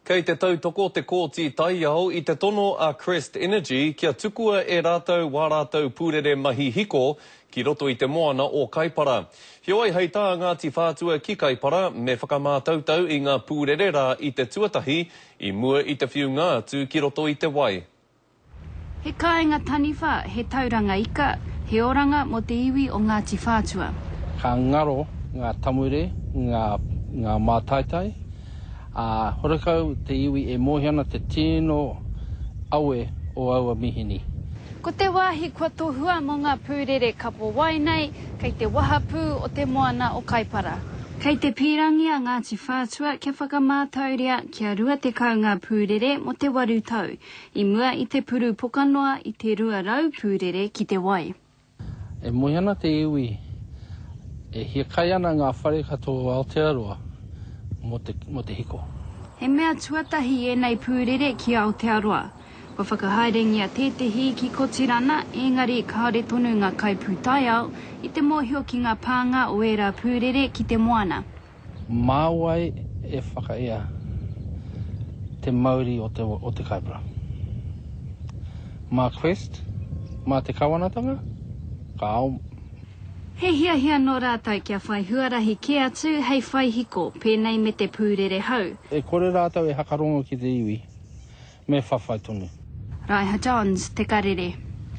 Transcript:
Kei te tautoko te Kōti Taiao i te tono a Crest Energy kia tukua e rātou wā rātou pūrere mahi hiko ki roto i te moana o Kaipara. Heoi hei tā Ngāti Whātua ki Kaipara, me whakamātautau i ngā pūrere rā i te tuatahi i mua i te whiunga atu ki roto i te wai. He kāinga taniwha, he tauranga ika, he oranga mō te iwi o Ngāti Whātua. Ka ngaro ngā tamure, ngā, ngā mātaitai, ā, horekau te iwi e mōhio ana te tino awe o aua mihini. Ko te wāhi kua tohua mō ngā pūrere kapo wai nei, kei te wahapū o te moana o Kaipara. Kei te pīrangi a Ngāti Whātua kia whakamātauria kia 20 ngā pūrere mō te waru tau, i mua i te puru pokanoa i te 200 pūrere ki te wai. E moe ana te iwi, e hiakai ana ngā whare katoa o Aotearoa mō te, mō te hiko. He mea tuatahi ēnei pūrere ki Aotearoa. Kua whakahaerengia tētehi ki Kotirana, ēngari kāore tonu ngā kaipūtaiao i te mōhio ki ngā pānga o ērā pūrere ki te moana. Mā wai e whakaea te mauri o te, o te Kaipara? Mā Quest? Mā te Kawanatanga? Kāo. He hiahia nō rātou kia whai huarahi kē atu hei whai hiko, pēnei me te pūrere hau. E kore rātou e hakarongo ki te iwi, me whawhai tonu. Raiha Johns, Te Karere.